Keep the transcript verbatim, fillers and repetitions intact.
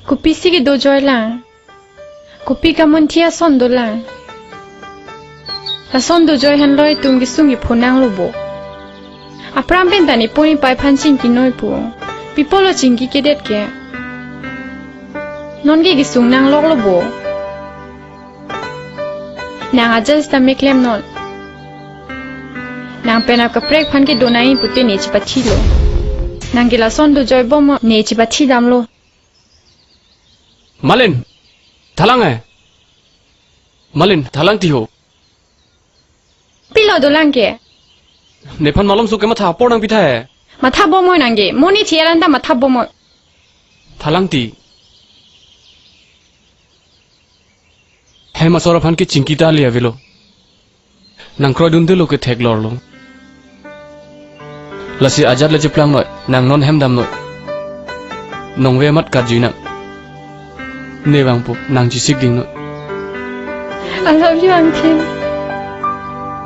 Kopisi kedo joi lang? Kopi kamunthi ason dolang? Lason dojoi henlo itum kesung kepho nanglo bo. Aphrang pen ta nepon nepei aphan chingki noi pu. Pi apotlo chingki kedet ke? Non ke kesung nangloklo bo. Nang ajat sita meklem non. Nang penap kaprek aphan kedo nangji pute ne chepathilo. Nang ke lason dojoi bom ne chepathi damlo. Malin, thalang eh. Malin, thalang ti ho. Pilo dolang ke? Nephan malomso kematha apor nangpitha eh. Matha bomnoi nang ke. Monit hiyaran ta matha bomnoi. Thalang ti. Hem asor aphan ke chingki ta ali avelo. Nang kroidunde lo ke theklorlo. Lasi ajat le cheplangnoi, nang non hem damnoi. Nongve amat karjui nang. Ne vangpo, nang chesik dingnoi. I love you, Angthin.